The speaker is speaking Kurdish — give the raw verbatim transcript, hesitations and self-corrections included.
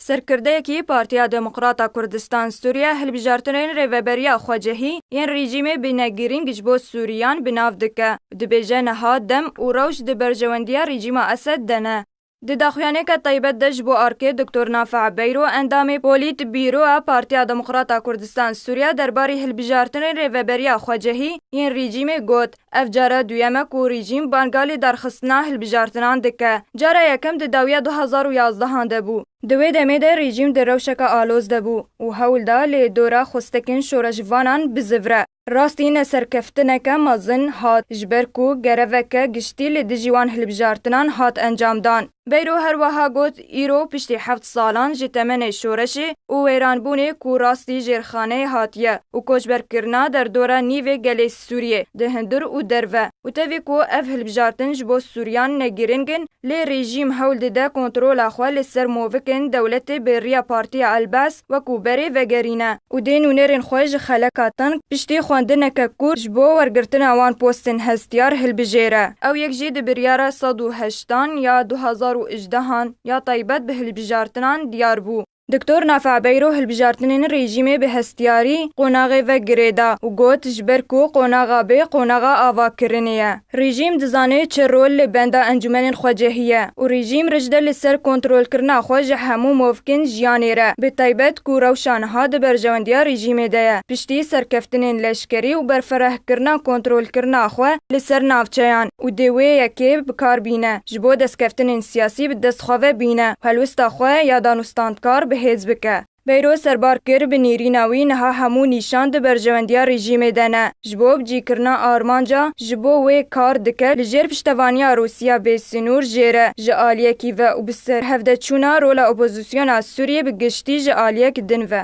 Serkirdeyekî Partiya Demokrata Kurdistan Sûriye hilbijartinên rêveberiya xwecihî yên rejîmê bi negirîng ji bo Sûriyan bi nav dike û dibêje niha dem û rewş di berjewendiya rejîma Esed de ne. Di daxuyaniyeke taybet de ji bo arkê Doktor Nafi'a Beyro, endamê Polîtbîroya Partiya Demokrata Kurdistan Sûriye derbarî hilbijartinên rêveberiya xwecihî yên rejîmê got, ev cara duyem e ku rejîm banga lêdarxistina hilbijartinan dike. Cara yekem di dawiya du hazar û yazdehan de bû. Di wê demê de rejîm di rewşeke aloz de bû û hewl da lê dora xwestekên şoreşvanan bizivre. Rastî neserkeftineke mezin hat, ji ber ku gereveke giştî li dijî wan hilbijartinan hat encamdan. Beyro her wiha got, îro piştî heft salan ji temenê şoreşê û wêranbûnê ku rastî jêrxaneyê hatiye û koçberkirina derdora nîvê gelê Sûriyê di hundir û derve û tevî ku ev hilbijartin ji bo Sûriyan ne girîng in, lê rejîm hewl dide kontrola xwe li ser movikên dewletê bi riya Partiya El-Bas wekû berê vegerîne û dê nûnerên xwe ji xeleka tenk piştî xwendineke kûr ji bo wergirtina wan postên hestiyar hilbijêre. Ew yek jî di biryara sed û heştan ya du hazar û hejdehan ya taybet bi hilbijartinan diyar bû. Doktor Nafi Beyro hilbijartinên rejîmê bi hestiyarî qonaxê ve girêda û got, ji ber ku qonaxa bê qonaxa avakirinê ye. Rejîm dizane çi rol li benda encûmenên xwecihî ye û rejîm rij de li ser kontrolkirina xwe ji hemû movkên jiyanê re, bi taybet ku rewşa niha di berjewendiya rejîmê de ye, piştî serkeftinên leşkerî û berfirehkirina kontrolkirina xwe li ser navçeyan û dê wê yekê bi kar bîne, ji bo destkeftinên siyasî bi dest xwe ve bîne, helwesta xwe ya danûstandkar bi hêz bike. Beyro serbar kir, bi nêrîna wî niha hemû nîşan di berjewendiya rejîmê de ne. Ji bo bicîkirina armanca ji bo wê kar dike, li jêr piştevaniya Rûsiya bêsînûr jêr e ji aliyekî ve û bi ser hevdeçûna rola opozisyona Sûriyê bi giştî ji aliyek din ve.